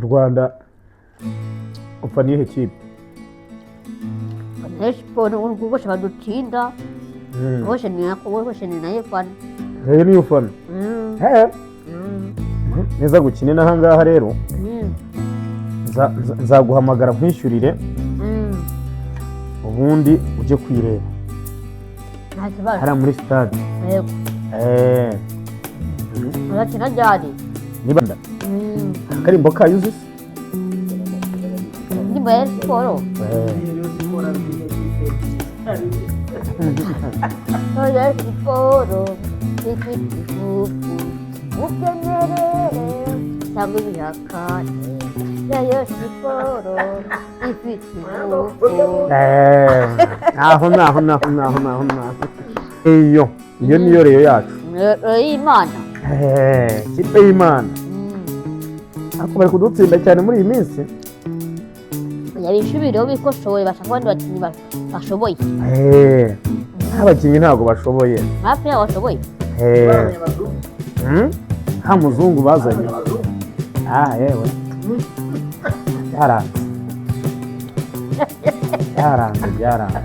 Rwanda upfa nihe kipe? Siporo bose badutsinda. Bose ni bose ni nayo fana. Rero niyo ufana? He. Neza gukina inaha ngaha rero, nzaguhamagara nkwishyurire, ubundi ujye kuyireba. Nta kibazo. Hariya muri stade. Yego. Urakina ryari? Niba akarimbo kayo uzi se? Indirimbo ya siporo. Ya siporo ifite isuku, ukenyerere cyangwa ibihakane. Ya siporo ifite isuku. Naho naho naho naho naho naho, iyo niyo Rayon yacu. Y'Imana. Kipe y'Imana. Ariko bari kudutsinda cyane muri iyi minsi. Yabishubireho bikoshoboye, bashaka abandi bakinnyi bashoboye. Abakinnyi ntabwo bashoboye. Hafi yabo bashoboye. Nta muzungu bazanye. Ah, yewe, byaranze, byaranze, byaranze.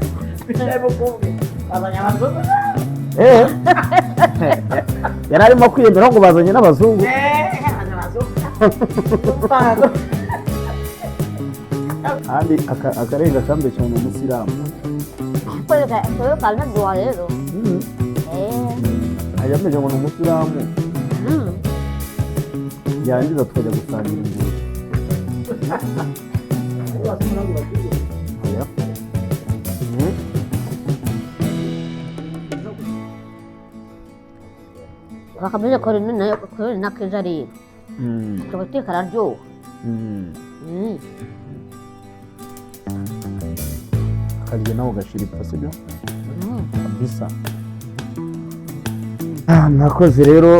Yari arimo kwiyemera ngo bazanye n'abazungu. Kandi akarenga kambeshya ngo ni umusilamu. Kwereka kanaduha rero. Ajya ameze ngo ni umusilamu, yarangiza tukajya gusangira ingurube. Oya. Bakameze kore nayo kore na keza rero. Tubateka kararyoha. Akarya nawe ugashira ipfa, sibyo? Kabisa. Mwakoze rero.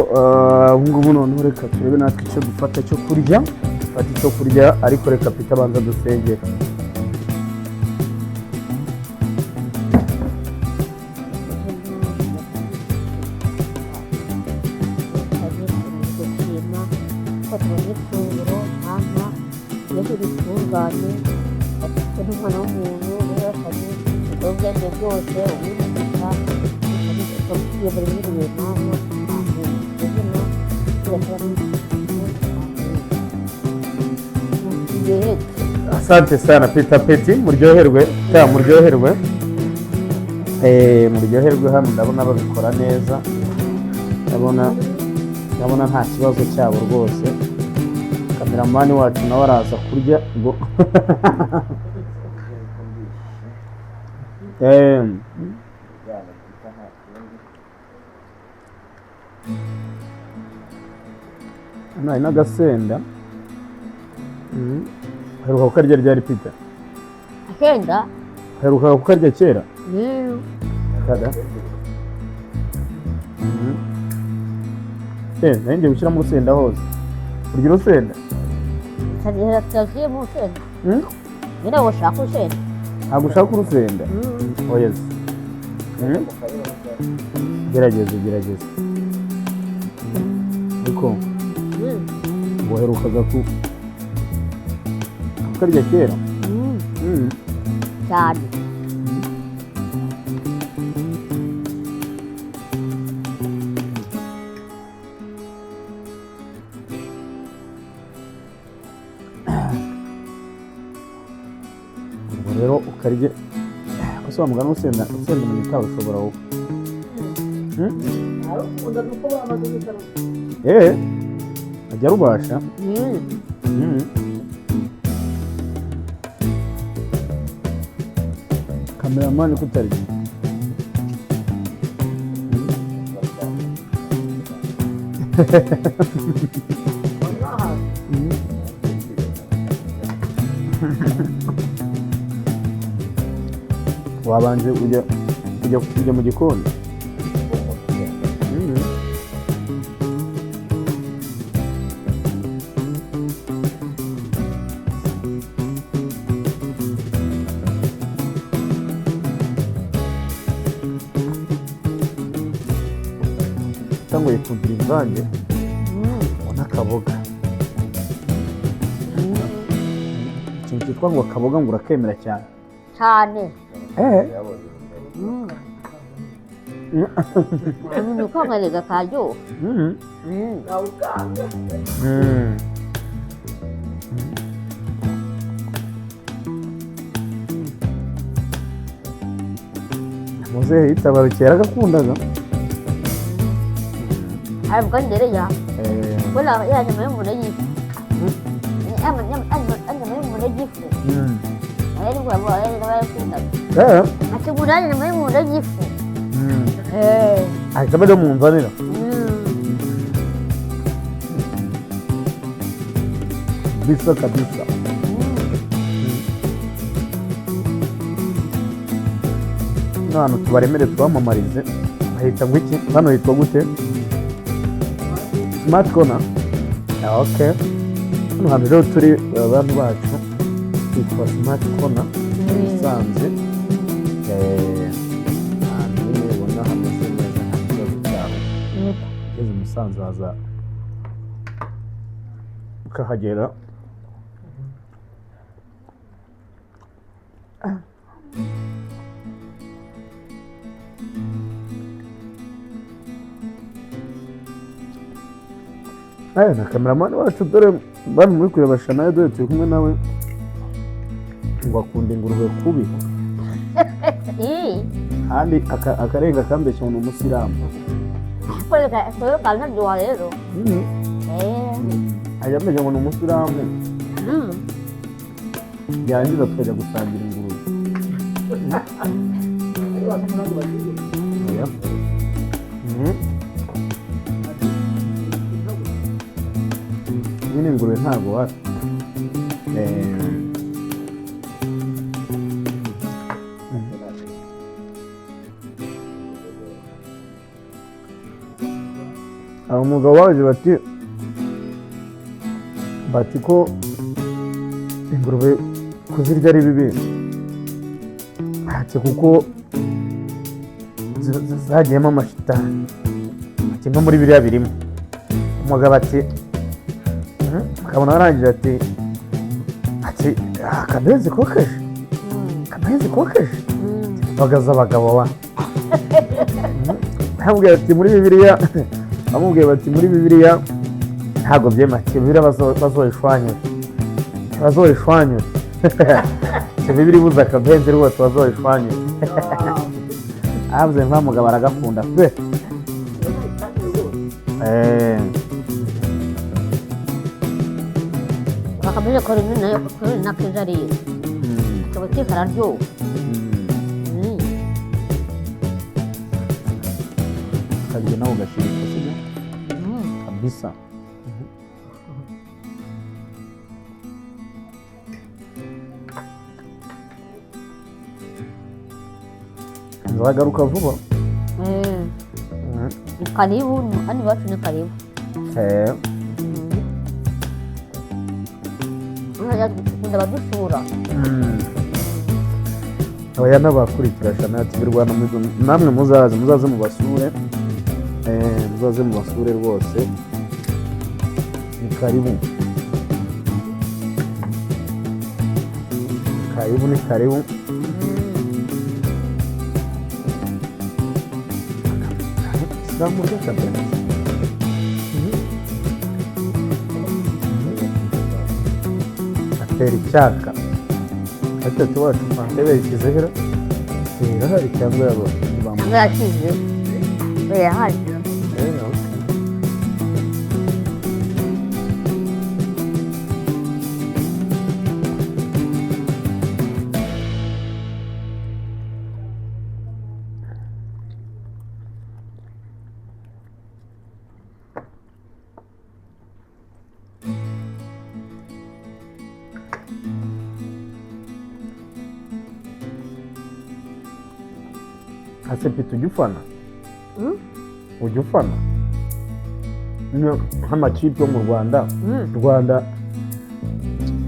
Ubu ngubu noneho reka turebe natwe icyo dufata cyo kurya, dufata icyo kurya, ariko reka Peter abanza dusengere. Gushima ko tubonye ifunguro hama iyo ritunganye afite n'umwana w'umuntu yarasanye ubwenge bwose umwigisha buri muri mama izina. Asante sana Peter Peti, muryoherwe cyangwa muryoherwe. Muryoherwe hano ndabona babikora neza, ndabona nta kibazo cyabo rwose. Cameraman wacu nawe araza kurya ngo hano hari n'agasenda. Uheruka kukarya ryari, Peter? Akenda. Uheruka kukarya kera? Kada. Nari ngiye gushyiramo urusenda hose. Urya urusenda? Tagiye mu rusenda. Nyine ushaka urusenda. Ntabwo ushaka urusenda? Oya se. Gerageza, gerageza. Ariko ngo uherukaga ku kukarya kera? Cyane. Ubwo rero ukarye ese wa mugani, urusenda umuntu utarushobora wowe? Ajya arubasha. Cameraman kutarya? Wabanje ujya mu gikoni? Tanguye kugira imvange n'akaboga. Cyitwa ngo akaboga, ngo urakemera cyane. Cyane. Eh. Umuntu ukangarega karyoha. Muzehe yitabarukeye yaragakundaga. Arabwo ndereya. Eh. Wala ya nyama y'umuntu y'ifu. Nyama y'umuntu y'ifu. Ari ngo abo ari n'abayakundaga. Eh. Ati gura nyama y'umuntu y'ifu. Eh. Ahita bajya mu nzanira. Bisa kabisa. Hano tubaremere tubamamarize, bahita ngo iki? Hano hitwa gute? Smart Corner. Ah, okay, hano hantu rero turi, abantu bacu, hitwa Smart Corner Musanze. Ahantu nyine ubona hameze neza, nta kibazo cyaho. Ugeze i Musanze haza ukahagera. Na cameraman wacu, dore bantu muri kureba Shanayo, dore turi kumwe nawe, ngo akunda ingurube kubi. Kandi akarenga akambeshya ngo ni umusilamu. Kwereka kanaryoha rero. Ajya ambeshya ngo ni umusilamu, yarangiza tukajya gusangira ingurube. Oya. Nyine ingurube ntabwo wapi. Abo umugabo waje bati ko ingurube kuzirya ari bibi, ati kuko zagiyemo amashitani, ati no muri biriya birimo. Umugabo ati akabona arangije ati akabenzi kokeje, akabenzi kokeje. Bagaza abagabo wa bamubwiye ati muri Bibiliya, bamubwiye bati muri Bibiliya ntabwo byema, ati Bibiliya bazoyishwanyure, bazoyishwanyure, ati Bibiliya ibuze akabenzi rwose, bazoyishwanyure. Avuze nka mugabo aragakunda pe. Bakavuze ko rimwe nayo kuri na keza rero. Akaba kararyoha. Ukarya nawe ugashirika, sibyo? Kabisa. Nzagaruka vuba. Ni karibu, hano iwacu ni karibu. Dukunda abadusura. Oya, n'abakurikira Shana TV Rwanda, namwe muzaze mubasure. Muzaze mubasure rwose, ni karibu, karibu, ni karibu. Isilamu urya akabenzi? Atera icyaka gatatu wacu fanta yashyizeho irahari cyangwa yaba? Cyangwa yashyize irahari. Okay. Ase Pita, ujya ufana? Ujya ufana nk'amakipe yo mu Rwanda? Rwanda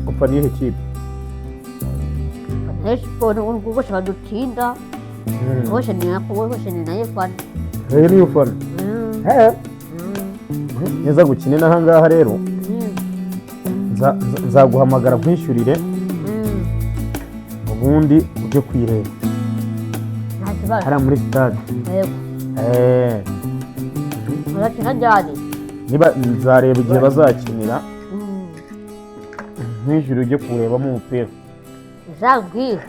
ufana iyihe kipe? Siporo bose badutsinda, bose ni nako, bose ni nayo fana. Rero niyo ufana? Neza gukina inaha ngaha rero, nzaguhamagara nkwishyurire. Ubundi ujye kuyireba. Nta kibazo. Hariya muri sitade. Yego. Eh, Murakina ryari? Niba nzareba igihe bazakinira, nk'ijoro ujye kuwurebamo umupira. Uzambwira.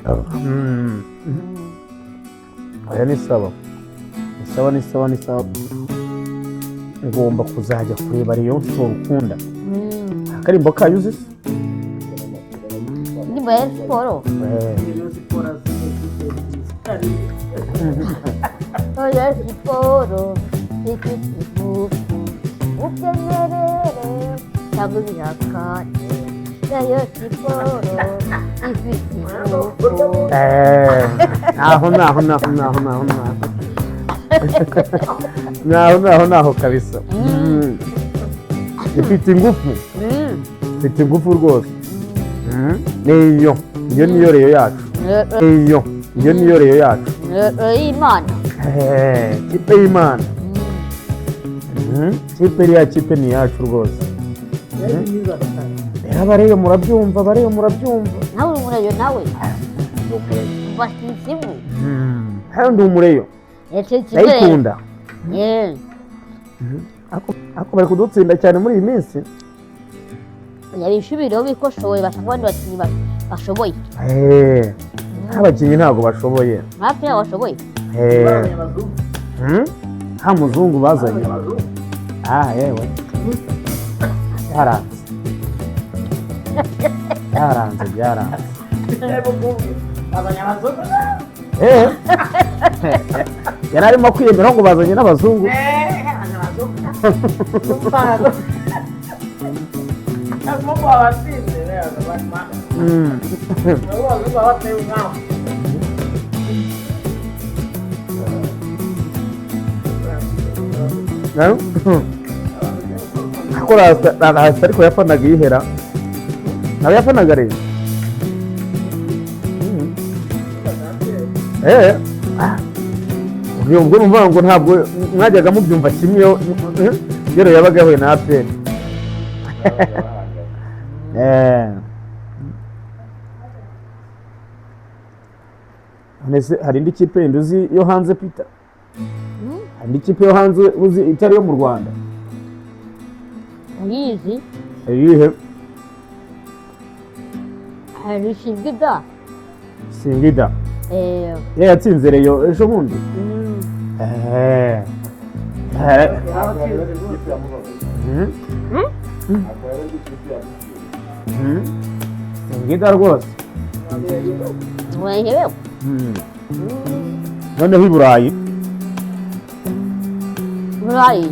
Oya, ni sawa, ni sawa, ni sawa, ni sawa. Ngomba kuzajya kureba Rayon Sport ukunda. Akarimbo kayo uzi se? Indirimbo ya siporo. Eh, Oya, siporo ifite ingufu, ukenyerere cyangwa ibihakane. Yayo siporo ifite ingufu. Eh, naho naho naho naho naho naho naho naho naho kabisa. Ifite ingufu. Ifite ingufu rwose. Niyo iyo niyo Rayon yacu. Iyo niyo Rayon yacu. Y'Imana. Eh, kipe y'Imana. Kipe, iriya kipe ni iyacu rwose. Rero abareyo murabyumva, abareyo murabyumva. Nawe uri umurayo nawe basize imwe. Hano ndi umureyo. Ndayikunda. Ariko bari kudutsinda cyane muri iyi minsi. Yabishubireho bikoshoye, bashaka abandi bakinnyi bashoboye. Eh, abakinnyi ntabwo bashoboye. Hafi yabo bashoboye. Eh, nta muzungu bazanye. Ah, yewe, byaranze, byaranze, byaranze. Eh, yari arimo kwiyemera ngo bazanye n'abazungu. Ariko Rasta ariko yafanaga iyihera, nawe yafanaga rero. Eh, ah. Ubwo numva ngo ntabwo mwajyaga mubyumva kimwe iyo iyo yabaga yahuye na APR. Eh. None se hari indi kipe yindi uzi yo hanze, Peter? Hari indi kipe yo hanze uzi itari iyo mu Rwanda? Nyizi. Iyihe? Hari Singida. Singida. Eh. Ye yatsinze Rayon ejo bundi. Eh. Eh. Singida rwose. Wehewe. Noneho i Burayi. Burayi.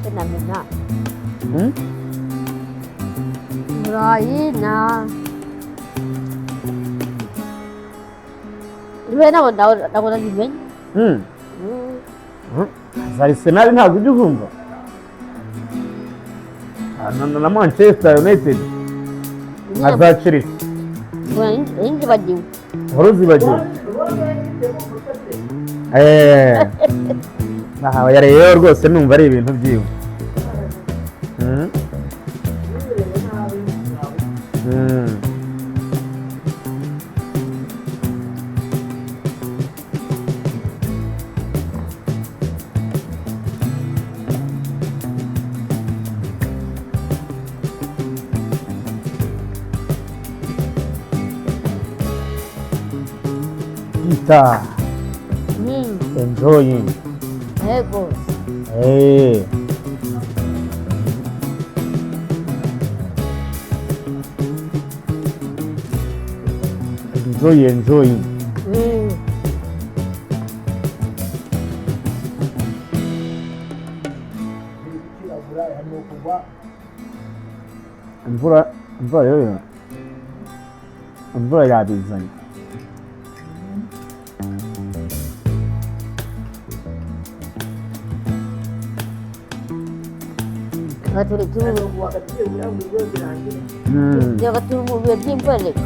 Sinamenya. Burayi na Niwe ntabwo ntabwo nabimenye. Za Arsenal ntabwo ujya uzumva? Ah, na Manchester United na za Chelsea. Nzibagiwe. Wari uzibagiwe? Eh. Aha ya rero rwose numva ari ibintu byiwe. Peter, enjoying. Yego. Eh. Enjoy, enjoying. Imvura rero, imvura yabizanye. Tuba turi tuba turi mu bihe by'imvura reka.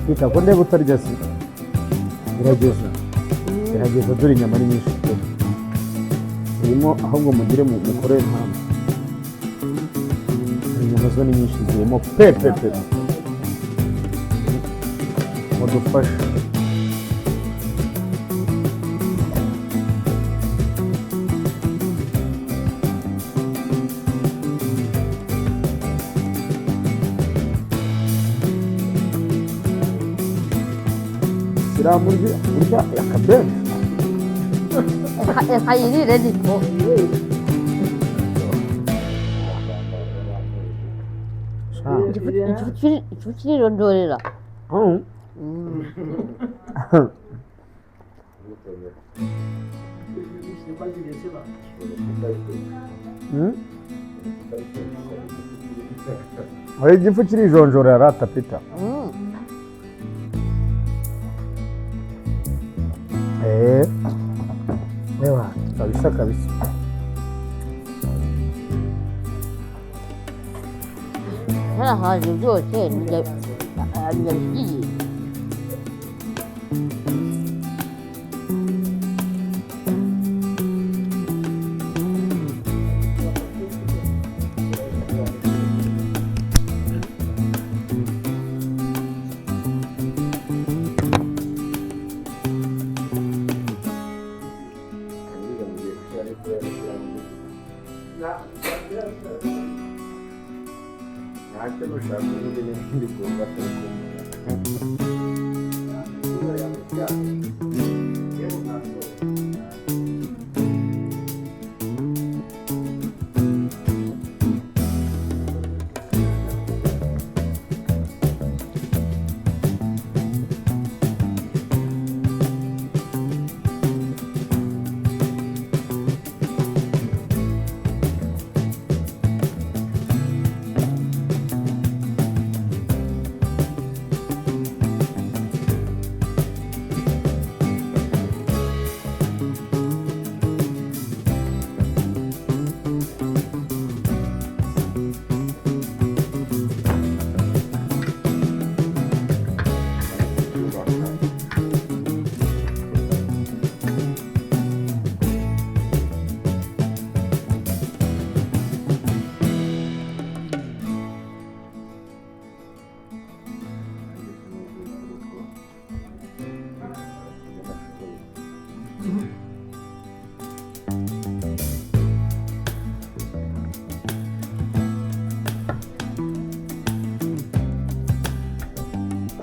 Peter, ko ndeba utarya se? Gerageza. Gerageza, dore inyama ni nyinshi pe. Zirimo ahubwo mugire mukore impamvu. Inyama zo ni nyinshi zirimo pe pe pe. Mudufashe. Shyira murya akabenzi. Reka yirire niko. Igifu kirirondorera. Oya, igifu kirijonjorera rata Peter. Ewa, kabisa kabisa. Harahaje byose ndabishyigiye. Ntacyo nushaka ubundi n'ibindi ugomba kubikora.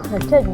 Haracyari.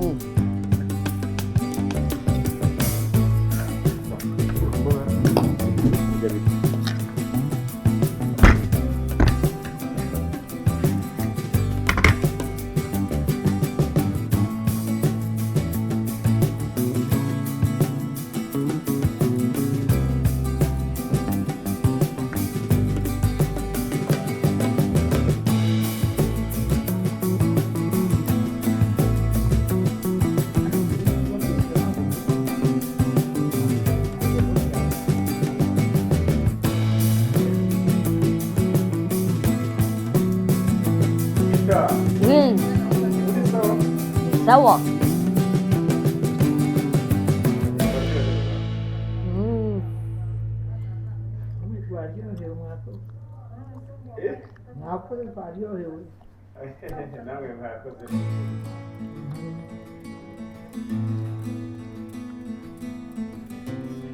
Sawa. Mwakoze twaryohewe. Nawe mwakoze.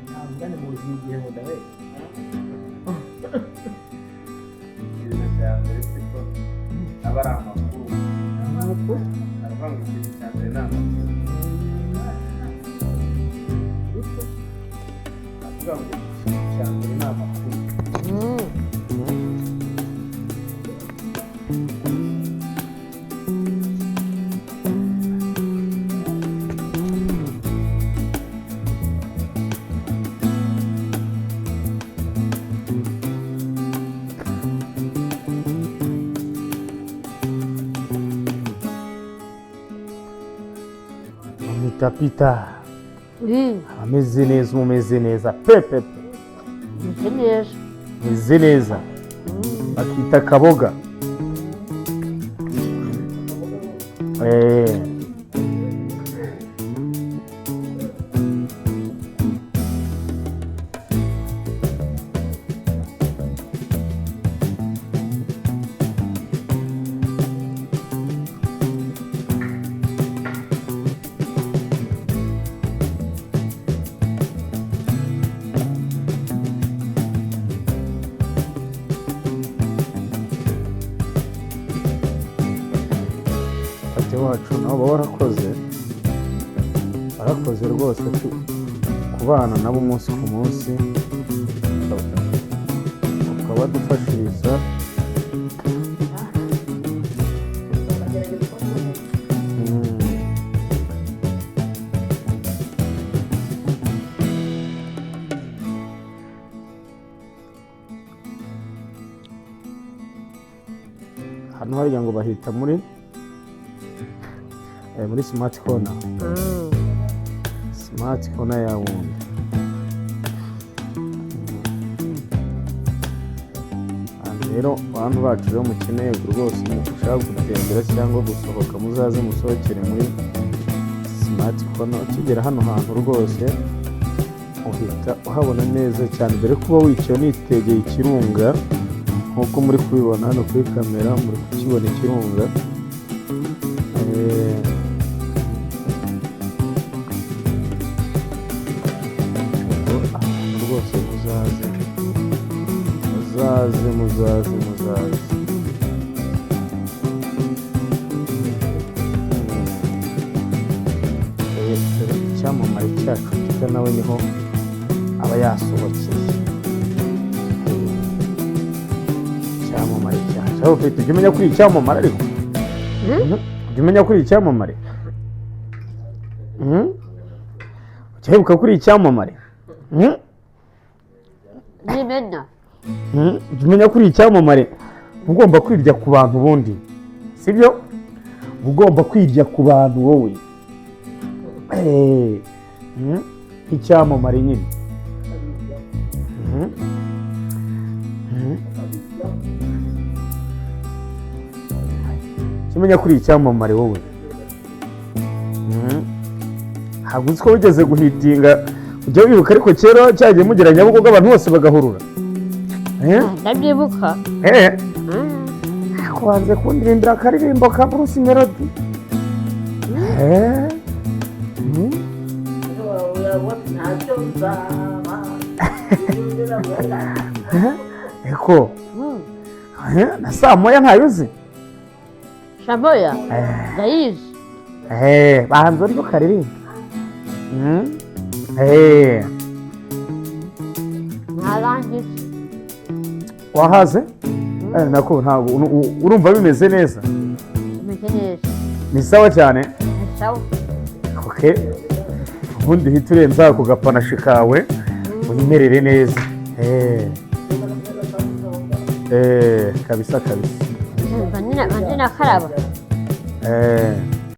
Ntabwo muzi igihe mudahe. Ibintu bya mbere siko aba ari amakuru. Amakuru? Aravuga ngo ikintu cya mbere ni amakuru. Aravuga ngo ikintu cya mbere ni amakuru. Pita ameze neza, umeze neza pepe, meze neza, meze neza, akita kaboga. Wacu nabo baba warakoze, warakoze rwose kubana nabo umunsi ku munsi, ukabadufashiriza. Bakagerageza uko bashoboye. Hano harya ngo bahita muri muri Smart Corner. Smart Corner ya wundi. Aha rero bantu bacu rero mukeneye rwose, mushaka gutembera cyangwa gusohoka, muzaze musohokere muri Smart Corner. Ukigera hano hantu rwose uhita uhabona neza cyane, dore ko uba wicaye unitegeye ikirunga nk'uko muri kubibona hano kuri kamera, muri kukibona ikirunga. Ubwo ahantu rwose muzaze, muzaze, muzaze, muzaze. Dore icyamamare cyacu Peter nawe niho aba yasohokeye. Icyamamare cyacu aho ufite, ujya umenya ko uri icyamamare ariko? Ujya umenya ko uri icyamamare? Ujya wibuka ko uri icyamamare? Nimena. Ujya umenya ko uri icyamamare? Uba ugomba kwirya ku bantu ubundi, sibyo? Uba ugomba kwirya ku bantu wowe. Nk'icyamamare nyine. Ujya umenya ko uri icyamamare wowe? Ntabwo uzi ko wigeze guhitinga? Ujya wibuka ariko kera cyagiye mugera Nyabugogo abantu bose bagahurura? Ndabyibuka. Ariko wanze kundirimbira akaririmbo ka Bruce Melody. Ntacyo nzaba. Eko. Na saa moya ntayo uzi? Shaboya ndayizi. Banza uryo karirimba. Ntarangije. Wahaze? Nako ntabwo urumva bimeze neza. Bimeze neza. Ni sawa cyane. Ni sawa. Okay. Ubundi uhita urenza ako gapanashi kawe wimerere neza. Kabisa kabisa. Banze nakaraba.